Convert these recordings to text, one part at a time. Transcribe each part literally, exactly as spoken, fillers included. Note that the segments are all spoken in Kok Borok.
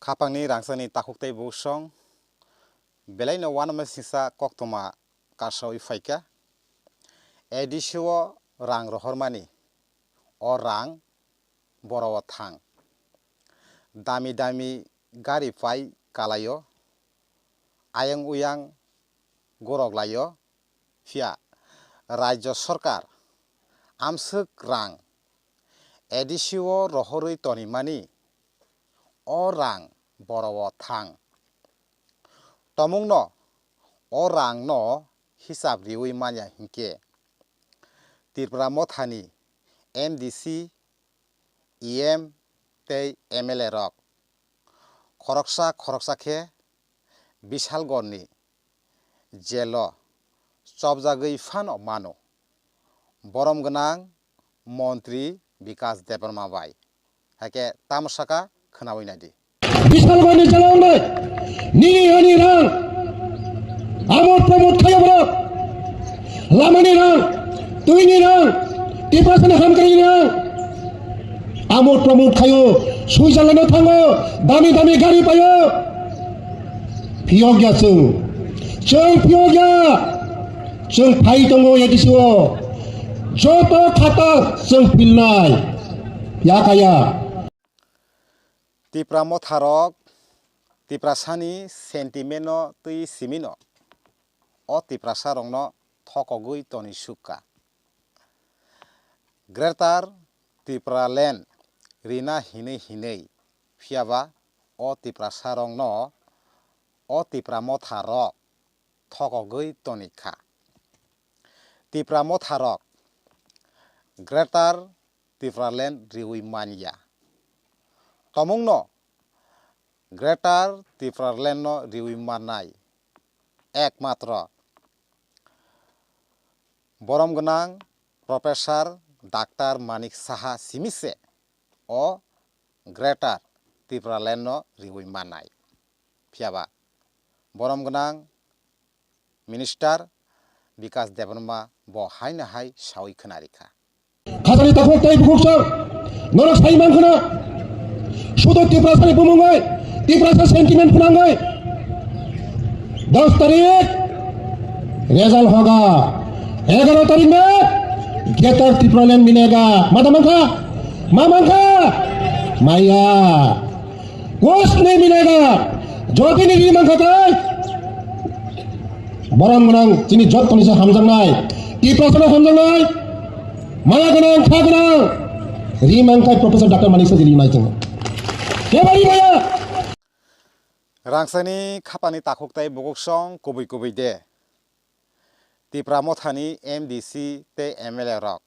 Khapangni rangchakni takhuk tei buksong belaino uanama singsa koktwma karsaui phaikha. A D C o rang rohormani, o rang borao thang. Dami dami gari pai kalaio, ayang uyang gorok laio, phiya Rajya Sarkar amswk rang A D C o rohorwi tonimani, o rang borao thang. Tomungno o rangno hisab riui manya hinkhe Tripura Mothani M D C, E M tei M L A rok khoroksa khoroksa khe Bishalgarhni jailo chopjagwi phano mano. Borom gwnang montri Bikas Debbarma bai. Haikhe tamo saka khwnaui naidi. Bishalgarhni jailo wngnai nini ani rang, amod pramod khaio borok, lamani rang, twini rang, Tiprasani hamkrai rang, amod pramod khaio, Switzerland o thango, dami dami gari paio. Phiyokya chwng, chwng phiyokya, chwng phai tongo A D C o, joto khata chwng pilnai, yakaya. Tipra motharok Tiprasani sentiment no twi simino, o Tiprasarokno thokogwi toni sukha. Greater Tipraland rina hinwi hinwi, phiyaba o Tiprasarokno o Tipra motharok thokogwi tonikha. Tipra motharok Greater Tipraland riui manya. Tomungno Greater Tipraland no riui mannai ekmatro borom gwnang Professor Doctor Manik Saha simi se o Greater Tipraland no riui mannai. Phiyaba borom gwnang Minister Bikas Debbarma bo haino hai saui khwnarikha. Khajani takhuk tei bukhuk song norok sai mankha na. Sudo Tiprasani bumung bai, Tiprasa sentiment phunang bai. Dos tarik result hoga, egaro tarik me Greater Tipraland milega. Mata mankha? Ma mankha? Maya. Kosne milega. Jodi ni ri mankha tai. Borom gwnang chini jottoni se hamjaknai. Tiprasano hamjaknai. Maya gwnang, kha gwnang. Ri mankha Professor Doctor Manik Saha ri mai tongo. Kebari maya. Rangchakni khapani takhuk tei bukhuk song kubui kubui de. Tipra mothani M D C tei M L A rok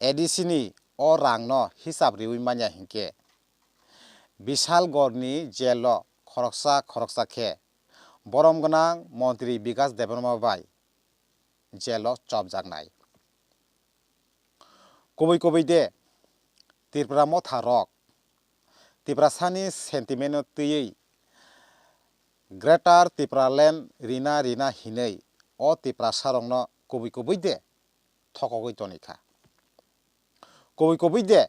A D C ni o rangno hisab riui manya hinkhe Bishalgarhni jailo khoroksa khoroksa khe borom gwnang montri Bikas Debbarma bai jailo chopjaknai. Kubui kubui de Tipra motharok Tiprasani sentiment no twiwi Greater Tipraland rina rina hinwi o Tiprasarokno kubui kubui de thokogwi tonikha. Kubui kubui de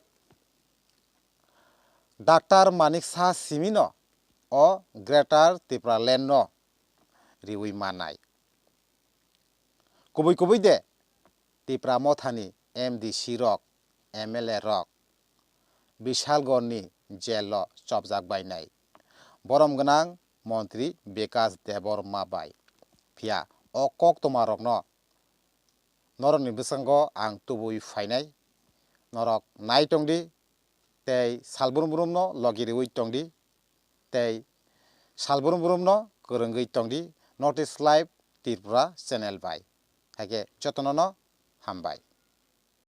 Doctor Manik Saha simino o Greater Tipraland no riui mannai. Kubui kubui de Tipra mothani M D C rok, M L A rok Bishalgarhni jailo chopjak bainai borom gwnang montri Bikas Debbarma bai. Phiya o koktwma rokno norokni bwskango ang tubui phainai. Norok nai tongdi tei salbrum brumno logi riui tongdi tei salbrum brumno kwrwngwi tongdi North East Live Tripura channel bai. Haikhe jotono no hambai.